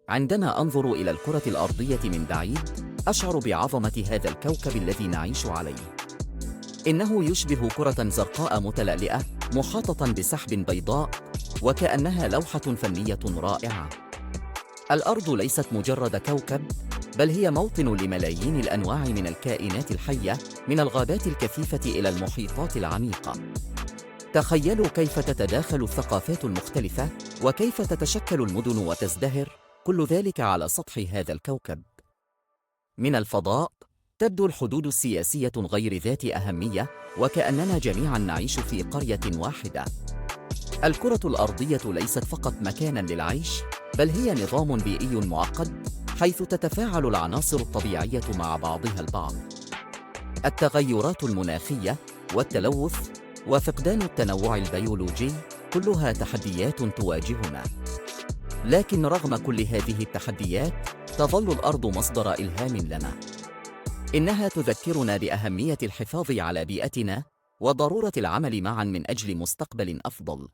عندما أنظر إلى الكرة الأرضية من بعيد، أشعر بعظمة هذا الكوكب الذي نعيش عليه. إنه يشبه كرة زرقاء متلألئة، محاطة بسحب بيضاء، وكأنها لوحة فنية رائعة. الأرض ليست مجرد كوكب، بل هي موطن لملايين الأنواع من الكائنات الحية، من الغابات الكثيفة إلى المحيطات العميقة. تخيلوا كيف تتداخل الثقافات المختلفة، وكيف تتشكل المدن وتزدهر، كل ذلك على سطح هذا الكوكب. من الفضاء، تبدو الحدود السياسية غير ذات أهمية، وكأننا جميعاً نعيش في قرية واحدة. الكرة الأرضية ليست فقط مكاناً للعيش، بل هي نظام بيئي معقد، حيث تتفاعل العناصر الطبيعية مع بعضها البعض. التغيرات المناخية، والتلوث، وفقدان التنوع البيولوجي، كلها تحديات تواجهنا. لكن رغم كل هذه التحديات، تظل الأرض مصدر إلهام لنا. إنها تذكرنا بأهمية الحفاظ على بيئتنا، وضرورة العمل معاً من أجل مستقبل أفضل.